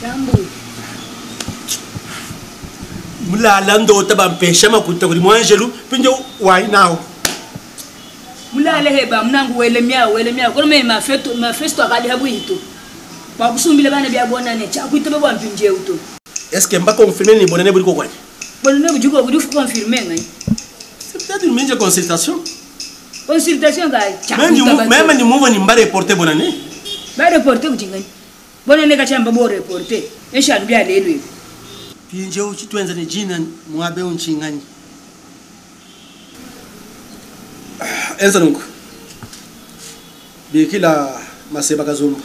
Jambo. Mulala ndota bampesha makuta kuli mwanjelu pinjo wai nawo. Mulale heba mnangu wele mya wele mya kono me mafeto mafesto akali habu ito. Bakusumbile bana bya bonane cha kuitobe bwa mpinje uto. Est-ce que mba confirmer ni bonane buri ko kwani? Bonane bujuko buri confirmer ngai. C'est peut-être une minje consultation. Consultation ngai. Même même ni muvo ni mba reporter bonane. Ba reporter kujingani. Bonane kachamba bo reporter. Eshanu bya lelo. Pinje uchitwenza ni jina mwabe unchingani. Enza nungu. Bikila maseba kazumba.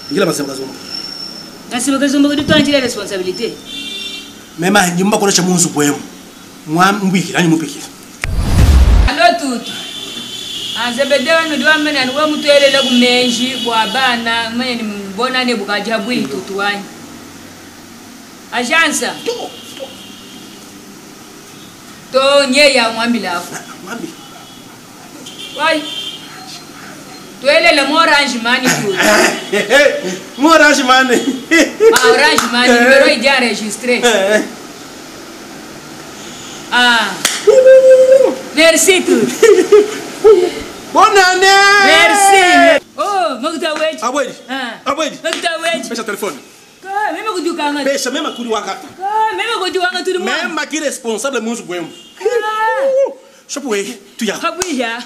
Bikila maseba kazumba. Maseba kazumba kudu tuanjile responsabilité. Mema nyumba konesha munzu bwemu. Mwa mbikila ni mupikila. Alo tutu. Anzebede wanu diwa mene anuwe mutuelele kumenji bwa bana mene ni mbona ne bukaja bwi tutu wanyu. Ajansa. To nye ya mwambila afu. Mwambi. Wai. Tuelele mo orange money tu. Mo orange money. Ah, orange money numéro il est enregistré. Ah. Merci tout. Bonne année. Merci. Oh, makuta weji. Abwedi. Ah. Abwedi. Makuta weji. Pesha telefone. Ka, meme kujuka Pesha mema kuli wakata. Ka, meme kujuka tuli Mema ki responsable munzu bwemu. Ah. Shopu we, tuya. Habuya.